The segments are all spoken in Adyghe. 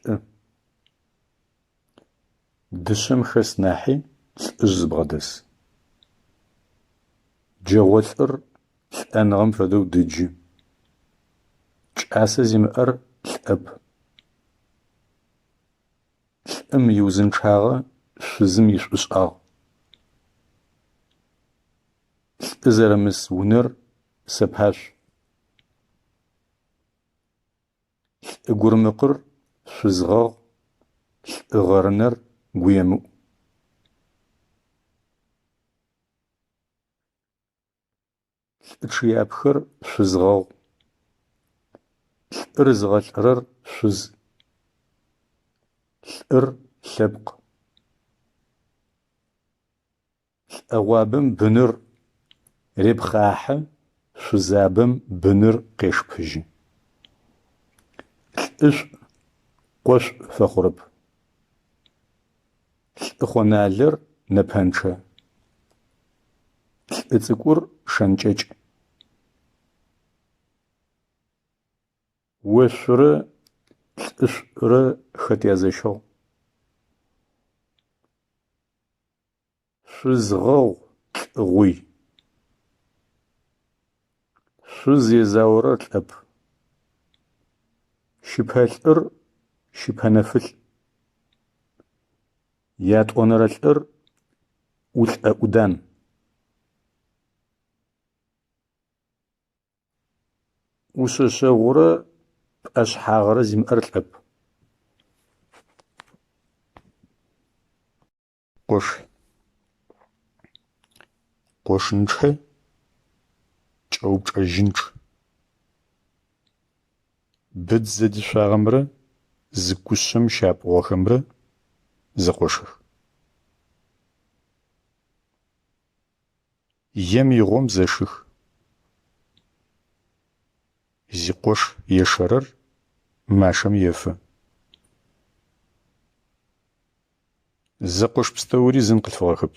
Лӏы. Дышъэм хэс нахьи лӏыжъ зыбгъэдэс. Джэгъолӏыр лӏэныгъэм фэдэу дыджы. Кӏасэ зимыӏэр лӏэп. Лӏым иузынчъагъэ шъузым ишӏушӏагъ. Лӏы зэрымыс унэр сэпашъу. Лӏы гурмыкъыр шъуз гъэгъ, лӏы гъэрынэр гуемыӏу. Лӏы чъыяпхэр шъуз гъэгъ. Лӏыр зыгъэлӏэрэр шъуз. Лӏыр лъэпкъ. Лӏэгъуабэм быныр репхъахьы, шъузабэм быныр къешыпыжьы. Лӏышӏу къошӏу фэхъурэп. Лӏы хъоналэр нэпэнчъэ. Лӏы цӏыкӏур шэн кӏэкӏ. Ошъурэ лӏышӏурэ хэт язэщыгъ? Шъуз гъэгъу лӏы гъуй. Шъуз езаорэр лӏэп. Щыпэлӏыр щыпэнэфылӏ. Ятӏонэрэ лӏыр ӏулӏэ ӏудан. Ӏушъэшъэгъурэ пӏэшъхьагъырэ зимыӏэр лӏэп. Къош. Къошынчъэ кӏэупчӏэжьынчъ. Быдз зэдешъуагъэмрэ зы кушъэм щапӏугъэхэмрэ зэкъошых. Ем игъом зэшых. Зикъош ешэрэр машэм ефы. Зэкъош пстэури зын къылъфыгъэхэп.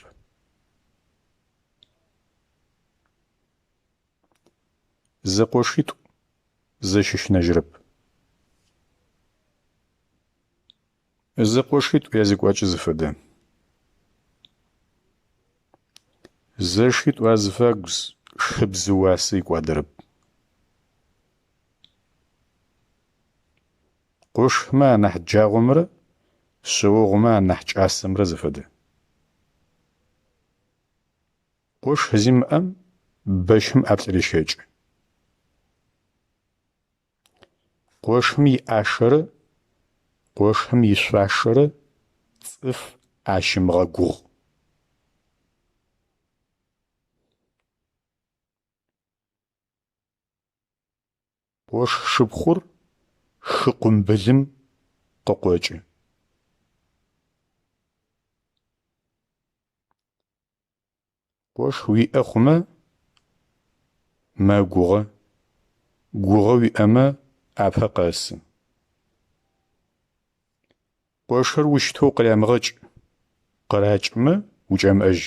Зэкъошитӏу зэщыщынэжьырэп. Зэкъошитӏу язекӏуакӏэ зэфэдэ. Зэшитӏу азыфагу шыбз уасэ икӏуадэрэп. Къошмэ анахь джагъомрэ шъэогъумэ анахь кӏасэмрэ зэфэдэ. Къош зимыӏэм бэщым ӏаплӏ рещэкӏы. Къошым иӏашэрэ къошым ишъуашэрэ цӏыф ащымыгъэгугъ. Къош шыпхъур хы къумбылым къыкъокӏы. Къош уиӏэ хъумэ, мэгугъэ, гугъэ уиӏэмэ, ӏапэ къэсы. Къошыр ущтэу къырямыгъэкӏ, къыракӏымэ укӏэмыӏэжь.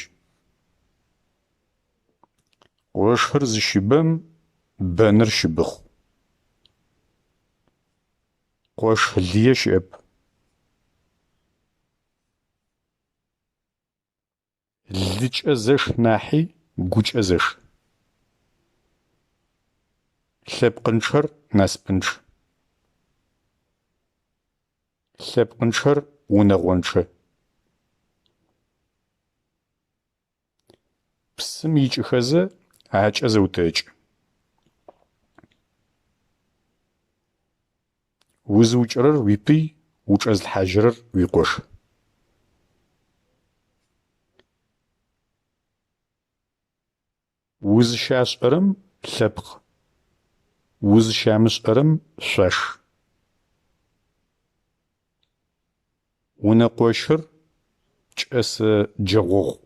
Къошыр зыщыбэм бэныр щыбыхъу. Къош лые щыӏэп. Лыкӏэ зэш нахьи гукӏэ зэш. Лъэпкъынчъэр насыпынчъ. Лъэпкъынчъэр унэгъончъэ. Псым икӏыхэзэ акӏэ зэутэкӏы. Узыукӏырэр уипый, учӏэзылъхьажьырэр уикъош. Узыщашӏэрэм лъэпкъ, узыщамышӏэрэм шъуаш. Унэкъощыр кӏэсэ джэгъогъу.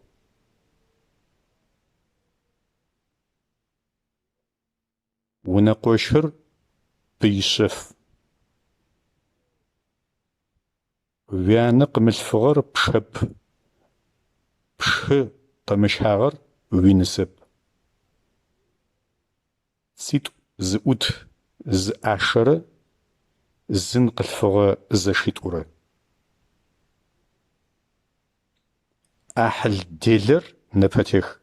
Унэкъощыр пый шъэф. Уянэ къымылъфыгъэр пшэп, пшы къэмыщагъэр уинысэп. Цитӏу зыӏут зы ӏашэрэ Зын къылъфыгъэ зэшитӏурэ. Ӏахьыл делэр нэпэтех.